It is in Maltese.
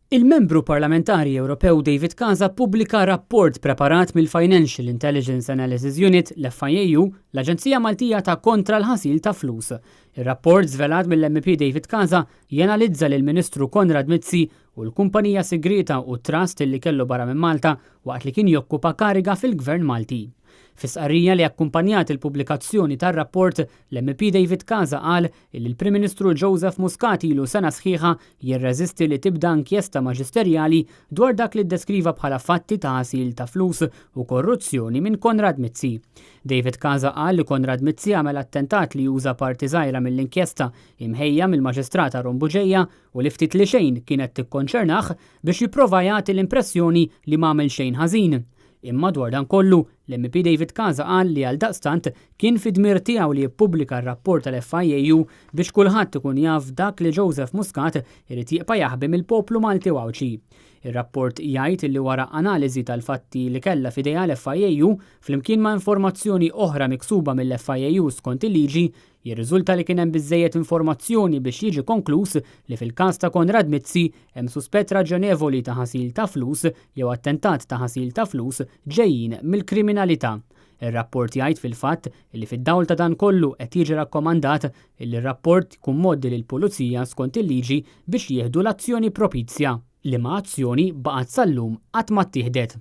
Il-Membru Parlamentari Ewropew David Casa ppubblika rapport preparat mill-Financial Intelligence Analysis Unit, l-FIAU, l-Aġenzija Maltija ta' kontra l-ħasil ta' flus. Ir-rapport żvelat mill-MEP David Casa janalizza lill-Ministru Konrad Mizzi u l-kumpanija sigrieta u trust li kellu barra minn Malta waqt li kien jokkupa kariga fil-Gvern Malti. Fi stqarrija li akkumpanjat il-pubblikazzjoni tar-rapport, l-MEP David Casa qal illi l-Prim Ministru Joseph Muscat ilu sena sħiħa jirreżisti li tibda inkjesta maġisterjali dwar dak li ddeskriva bħala fatti ta' ħasil ta' flus u korruzzjoni minn Konrad Mizzi. David Casa qal li Konrad Mizzi għamel attentat li juża parti żgħira mill-inkjesta imħejja mill-Maġistrat Aaron Bugeja u li ftit li xejn kienet tikkonċernah biex jipprova jagħti l-impressjoni li m'għamel xejn ħażin. Imma dwar dan kollu, l-MEP David Casa qal li għaldaqstant kien fi dmir tiegħu li jippubblika r-rapport tal-FIAU biex kulħadd ikun jaf dak li Joseph Muscat irid jibqa' jaħbi mill-poplu Malti u Għawdxi. Ir-rapport jgħid li wara analiżi tal-fatti li kellha f'idejha l-FIAU flimkien ma' informazzjoni oħra miksuba mill-FIAU skont il-liġi, jirriżulta li kien hemm biżżejjed informazzjoni biex jiġi konkluż li fil-każ ta' Konrad Mizzi hemm suspett raġonevoli ta' ħasil ta' flus jew attentat ta' ħasil ta' flus ġejjin mill-kriminalità. Ir-rapport jgħid fil-fatt li fid-dawl ta' dan kollu qed jiġi rakkomandat li r-rapport jkun mgħoddi lill-Pulizija skont il-liġi biex jieħdu l-azzjoni propizja, liema azzjoni baqgħet sal-lum qatt ma ttieħdet.